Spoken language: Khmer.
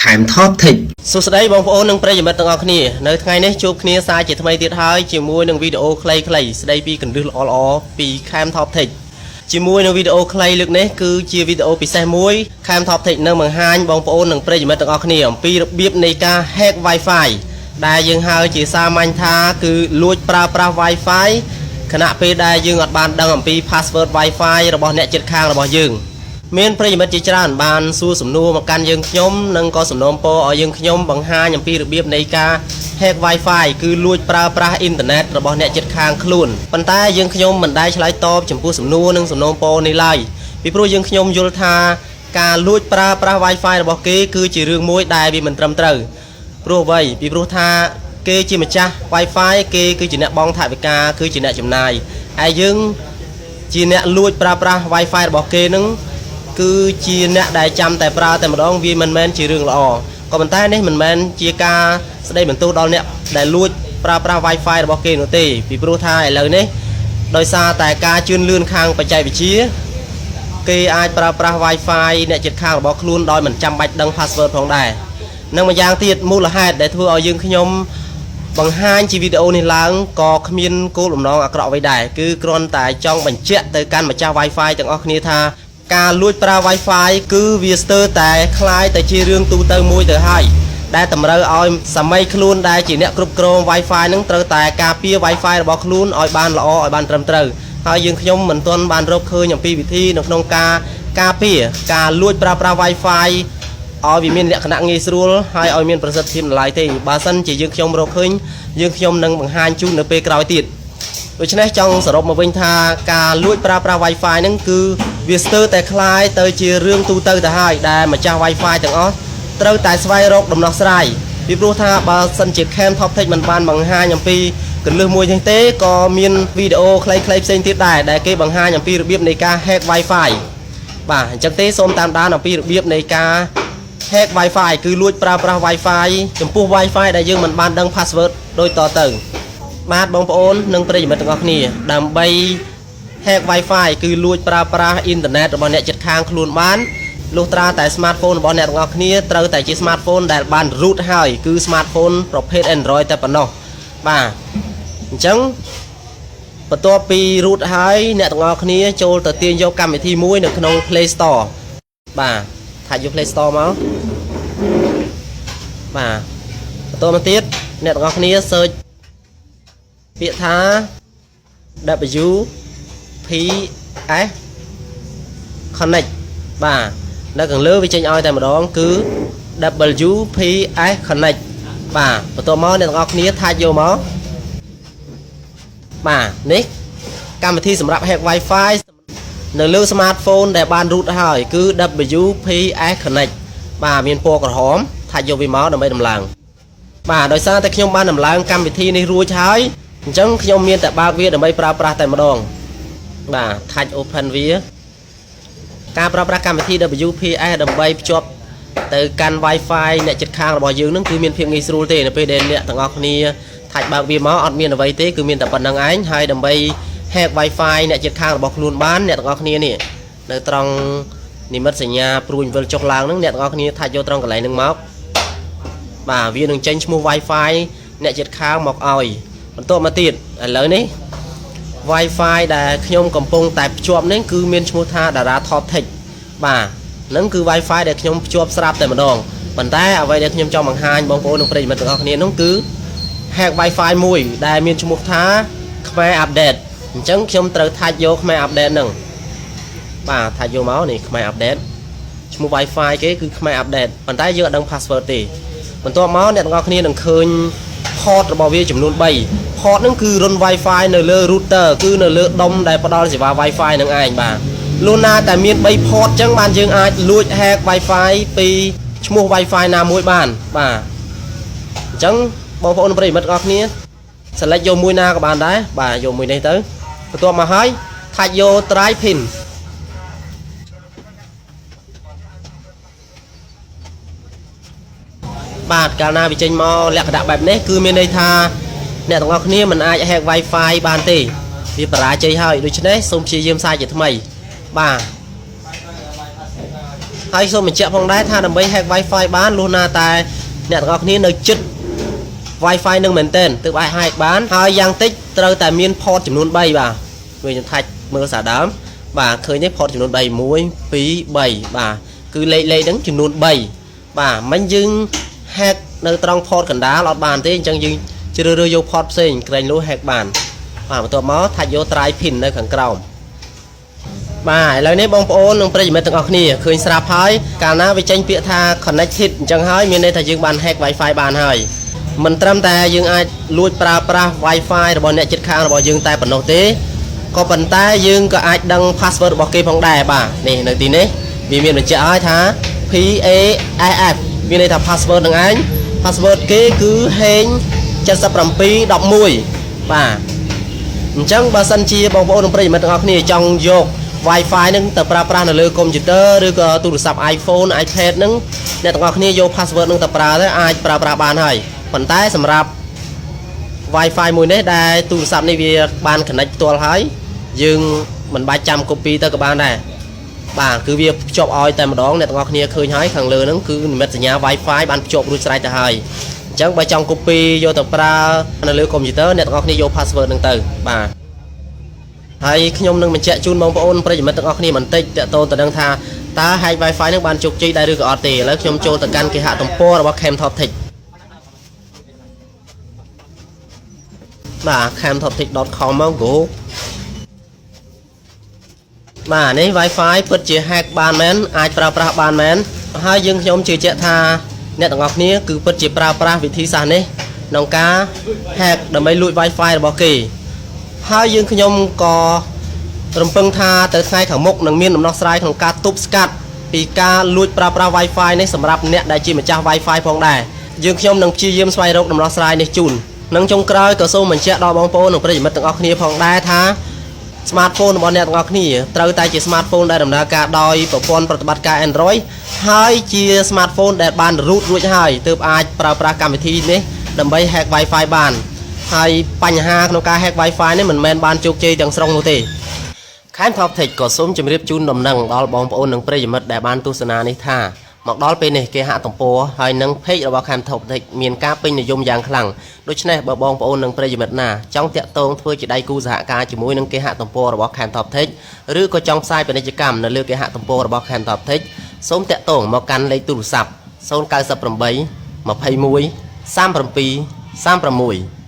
ខែម Top Tech។ សួស្តីបងប្អូននិងប្រិយមិត្តទាំងអស់គ្នានៅថ្ងៃនេះជួបគ្នាសារជាថ្មីទៀតហើយជាមួយនឹងវីដេអូខ្លីៗស្ដីពីគន្លឹះល្អៗពីខែម Top Tech ជាមួយនឹងវីដេអូខ្លីលើកនេះគឺជាវីដេអូពិសេសមួយខែម Top Tech នឹងបង្ហាញបងប្អូននិងប្រិយមិត្តទាំងអស់គ្នាអំពីរបៀបនៃការ hack Wi-Fi ដែលយើងហៅជាសាមញ្ញថាគឺលួចប្រើប្រាស់ Wi-Fi ខណៈពេលដែលយើងអត់បានដឹងអំពី password Wi-Fi របស់អ្នកជិតខាងរបស់យើង មានប្រិយមិត្តជាច្រើនបានសួរសំណួរមកកាន់យើងខ្ញុំនិងក៏សំណូមពរឲ្យយើងខ្ញុំបង្ហាញអំពីរបៀបនៃការ hack Wi-Fi គឺលួចប្រើប្រាស់អ៊ីនធឺណិតរបស់អ្នកជិតខាងខ្លួនប៉ុន្តែយើងខ្ញុំមិនដែលឆ្លើយតបចំពោះសំណួរនិងសំណូមពរនេះឡើយពីព្រោះយើងខ្ញុំយល់ថាការលួចប្រើប្រាស់ Wi-Fi របស់គេគឺជារឿងមួយដែលវាមិនត្រឹមត្រូវ ព្រោះអ្វីពីព្រោះថាគេជាម្ចាស់ Wi-Fi គេគឺជាអ្នកបង់ថវិកាគឺជាអ្នកចំណាយហើយយើងជាអ្នកលួចប្រើប្រាស់ Wi-Fi របស់គេនឹងគឺជាអ្នកដែលចាំតែប្រើតែម្ដងវាមិនមែនជារឿងល្អក៏ប៉ុន្តែនេះមិនមែនជាការស្ដីបន្ទោសដល់អ្នកដែលលួចប្រើប្រាស់ Wi-Fi របស់គេនោះទេពីព្រោះថាឥឡូវនេះដោយសារតែការជឿនលឿនខាងបច្ចេកវិទ្យា គេអាចប្រើប្រាស់ Wi-Fi អ្នកជិតខាងរបស់ខ្លួនដោយមិនចាំបាច់ដឹង password ផងដែរនិងម្យ៉ាងទៀតមូលហេតុដែលធ្វើឲ្យយើងខ្ញុំបង្ហាញជាវីដេអូនេះឡើងក៏គ្មានគោលបំណងអាក្រក់អ្វីដែរគឺគ្រាន់តែចង់បញ្ជាក់ទៅកាន់ម្ចាស់ Wi-Fi ទាំងអស់គ្នាថាការលួចប្រើ Wi-Fi គឺវាស្ទើរតែក្លាយទៅជារឿងទូទៅមួយទៅហើយដែលតម្រូវឲ្យសាមីខ្លួនដែលជាអ្នកគ្រប់គ្រង Wi-Fi នឹងត្រូវតែការពារ Wi-Fi របស់ខ្លួនឲ្យបានល្អឲ្យបានត្រឹមត្រូវ ហើយយើងខ្ញុំមិនទាន់បានរកឃើញអំពីវិធីនៅក្នុងការការពារការលួចប្រើប្រាស់ Wi-Fi ឲ្យវាមានលក្ខណៈងាយស្រួលហើយឲ្យមានប្រសិទ្ធភាពនៅឡើយទេបើសិនជាយើងខ្ញុំរកឃើញយើងខ្ញុំនឹងបង្ហាញជូននៅពេលក្រោយទៀតដូច្នេះចង់សរុបមកវិញថាការលួចប្រើប្រាស់ Wi-Fi ហ្នឹងគឺវាស្ទើរតែក្លាយទៅជារឿងទូទៅទៅហើយដែលម្ចាស់ Wi-Fi ទាំងអស់ត្រូវតែស្វែងរកដំណោះស្រាយពីព្រោះថាបើសិនជា Cam Top Tech មិនបានបង្ហាញអំពីគន្លឹះមួយនេះទេក៏មានវីដេអូខ្លីៗផ្សេងទៀតដែរដែលគេបង្ហាញអំពីរបៀបនៃការ hack Wi-Fi បាទអញ្ចឹងទេសូមតាមដានអំពីរបៀបនៃការ hack Wi-Fi គឺលួចប្រើប្រាស់ Wi-Fi ចំពោះ Wi-Fi ដែលយើងមិនបានដឹង password ដូចតទៅ បាទបងប្អូននិងប្រិយមិត្តទាំងអស់គ្នាដើម្បី hack Wi-Fi គឺលួចប្រើប្រាស់អ៊ីនធឺណិតរបស់អ្នកជិតខាងខ្លួនបានលុះត្រាតែ smartphone របស់អ្នកទាំងអស់គ្នាត្រូវតែជា smartphone ដែលបាន root ហើយគឺ smartphone ប្រភេទ Android តែប៉ុណ្ណោះបាទអញ្ចឹងបន្ទាប់ពី root ហើយអ្នកទាំងអស់គ្នាចូលទៅទាញយកកម្មវិធីមួយនៅក្នុង Play Store បាទថាយក Play Store មកបាទបន្តមកទៀតអ្នកទាំងអស់គ្នា search ពាក្យថា W P S Connect បាទនៅខាងលើវាចេញឲ្យតែម្ដងគឺ W P S Connect បាទបន្ទាប់មកអ្នកទាំងអស់គ្នាtouch យកមកបាទនេះកម្មវិធីសម្រាប់ hack Wi-Fi នៅលើ smartphone ដែលបាន root ហើយគឺ WPS Connect បាទមានពណ៌ក្រហម touch យកវាមកដើម្បីដំឡើង បាទដោយសារតែខ្ញុំបានដំឡើងកម្មវិធីនេះរួចហើយអញ្ចឹងខ្ញុំមានតែបើកវាដើម្បីប្រើប្រាស់តែម្ដងបាទ touch open វាការប្រើប្រាស់កម្មវិធី WPS ដើម្បីភ្ជាប់ទៅកាន់ Wi-Fi អ្នកជិតខាងរបស់យើងនឹងគឺមានភាពងាយស្រួលទេនៅពេលដែលអ្នកទាំងអស់គ្នាtouch បើកវាមកអត់មានអ្វីទេគឺមានតែប៉ុណ្ណឹងឯងហើយដើម្បី hack Wi-Fi អ្នកជិតខាងរបស់ខ្លួនបានអ្នកទាំងអស់គ្នានេះនៅត្រង់និមិត្តសញ្ញាព្រួយវិលចុះឡើងហ្នឹងអ្នកទាំងអស់គ្នាtouch យកត្រង់កន្លែងហ្នឹងមក បាទវានឹងចេញឈ្មោះ Wi-Fi អ្នកជិតខាងមកឲ្យបន្ទាប់មកទៀតឥឡូវនេះ Wi-Fi ដែលខ្ញុំកំពុងតែភ្ជាប់នេះគឺមានឈ្មោះថា Dara Top Tech បាទហ្នឹងគឺ Wi-Fi ដែលខ្ញុំភ្ជាប់ស្រាប់តែម្ដងប៉ុន្តែអ្វីដែលខ្ញុំចង់បង្ហាញបងប្អូននិងប្រិយមិត្តទាំងអស់គ្នានោះគឺ hack Wi-Fi មួយដែលមានឈ្មោះថាខ្មែរ Update អញ្ចឹងខ្ញុំត្រូវ touch យកខ្មែរ Update ហ្នឹងបាទ touch យកមកនេះខ្មែរ Update ឈ្មោះ Wi-Fi គេគឺខ្មែរ Update ប៉ុន្តែយើងអត់ដឹង password ទេបន្ទាប់មកអ្នកទាំងអស់គ្នានឹងឃើញ port របស់វាចំនួន3 port ហ្នឹងគឺរុន Wi-Fi នៅលើ router គឺនៅលើដុំដែលផ្ដល់សេវា Wi-Fi នឹងឯងបាទលុះណាតែមាន3 port ចឹងបានយើងអាចលួច hack Wi-Fi ពីឈ្មោះ Wi-Fi ណាមួយបានបាទអញ្ចឹងបងប្អូនប្រិយមិត្តទាំងអស់គ្នា select យកមួយណាក៏បានដែរបាទយកមួយនេះទៅបន្ទាប់មកហើយ touch យក try pin បាទកាលណាវាចេញមកលក្ខណៈបែបនេះគឺមានន័យថាអ្នកទាំងអស់គ្នាមិនអាច hack Wi-Fi បានទេវាបរាជ័យហើយដូច្នេះសូមព្យាយាមសាជាថ្មីបាទហ ហើយសូមបញ្ជាក់ផងដែរថាដើម្បី hack Wi-Fi បានលុះណាតែអ្នកទាំងអស់គ្នានៅជិត Wi-Fi នឹងមែនទែនទើបអាច hack បានហើយយ៉ាងតិចត្រូវតែមាន port ចំនួន3បាទវិញខ្ញុំថាច់មើលសារដើមបាទឃើញទេ port ចំនួន3 1 2 3បាទគឺលេខលេខហ្នឹងចំនួន3បាទមិញយើង hack នៅត្រង់ port កណ្ដាលអត់បានទេអញ្ចឹងយើងជ្រើសរើសយក port ផ្សេងក្រែងលោ hack បានបាទបន្ទាប់មកថាច់យក try pin នៅខាងក្រោមបាទឥឡូវនេះបងប្អូននិងប្រិយមិត្តទាំងអស់គ្នាឃើញស្រាប់ហើយកាលណាវាចេញពាក្យថា connected អញ្ចឹងហើយមានន័យថាយើងបាន hack Wi-Fi បានហើយមិនត្រឹមតែយើងអាចលួចប្រើប្រាស់ Wi-Fi របស់អ្នកជិតខាងរបស់យើងតែប៉ុណ្ណោះទេក៏ប៉ុន្តែយើងក៏អាចដឹង password របស់គេផងដែរបាទនេះនៅទីនេះវាមានបញ្ជាក់ឲ្យថា PASS មានន័យថា password នឹងឯង password គេគឺហេង7711បាទអញ្ចឹងបើសិនជាបងប្អូននិងប្រិយមិត្តទាំងអស់គ្នាចង់យក Wi-Fi នឹងទៅប្រើប្រាស់នៅលើកុំព្យូទ័រឬក៏ទូរស័ព្ទ iPhone iPad នឹងអ្នកទាំងអស់គ្នាយក password នឹងទៅប្រើទៅអាចប្រើប្រាស់បានហើយប៉ុន្តែសម្រាប់ Wi-Fi មួយនេះដែលទូរស័ព្ទនេះវាបាន connect ផ្ទាល់ហើយយើងមិនបាច់ចាំ copy ទៅក៏បានដែរបាទគឺវាភ្ជាប់ឲ្យតែម្ដងអ្នកទាំងអស់គ្នាឃើញហើយខាងលើហ្នឹងគឺនិមិត្តសញ្ញា Wi-Fi បានភ្ជាប់រួចស្រេចទៅហើយអញ្ចឹងបើចង់ copy យកទៅប្រើនៅលើកុំព្យូទ័រអ្នកទាំងអស់គ្នាយក password ហ្នឹងទៅបាទហើយខ្ញុំនឹងបញ្ជាក់ជូនបងប្អូនប្រិយមិត្តទាំងអស់គ្នាបន្តិចតកតូនទៅនឹងថាតើ hack Wi-Fi នឹងបានជោគជ័យដែរឬក៏អត់ទេឥឡូវខ្ញុំចូលទៅកាន់គេហទំព័ររបស់ Cam Top Tech បាទ camtoptech.com មក go បាទនេះ Wi-Fi ពិតជា hack បានមែនអាចប្រើប្រាស់បានមែនហើយយើងខ្ញុំជឿជាក់ថាអ្នកទាំងអស់គ្នាគឺពិតជាប្រើប្រាស់វិធីសាស្ត្រនេះក្នុងការ hack ដើម្បីលួច Wi-Fi របស់គេហើយយើងខ្ញុំក៏រំពឹងថាទៅថ្ងៃខាងមុខនឹងមានដំណោះស្រាយក្នុងការទប់ស្កាត់ពីការលួចប្រើប្រាស់ Wi-Fi នេះសម្រាប់អ្នកដែលជាម្ចាស់ Wi-Fi ផងដែរយើងខ្ញុំនឹងព្យាយាមស្វែងរកដំណោះស្រាយនេះជូននិងចុងក្រោយក៏សូមបញ្ជាក់ដល់បងប្អូននិងប្រិយមិត្តទាំងអស់គ្នាផងដែរថា smartphone របស់អ្នកទាំងអស់គ្នាត្រូវតែជា smartphone ដែលដំណើរការដោយប្រព័ន្ធប្រតិបត្តិការ Android ហើយជា smartphone ដែលបាន root រួចហើយទើបអាចប្រើប្រាស់កម្មវិធីនេះដើម្បី hack Wi-Fi បានហើយបញ្ហាក្នុងការ hack Wi-Fi នេះមិនមែនបានជោគជ័យទាំងស្រុងនោះទេខែម Top Tech ក៏សូមជម្រាបជូនដំណឹងដល់បងប្អូននិងប្រិយមិត្តដែលបានទស្សនានេះថាមកដល់ពេលនេះគេហទំព័រហើយនិង page របស់ខែម Top Tech មានការពេញនិយមយ៉ាងខ្លាំងដូច្នេះបើបងប្អូននិងប្រិយមិត្តណាចង់តាក់ទងធ្វើជាដៃគូសហការជាមួយនឹងគេហទំព័ររបស់ខែម Top Tech ឬក៏ចង់ផ្សាយពាណិជ្ជកម្មនៅលើគេហទំព័ររបស់ខែម Top Tech សូមតាក់ទងមកកាន់លេខទូរស័ព្ទ098 21 37 36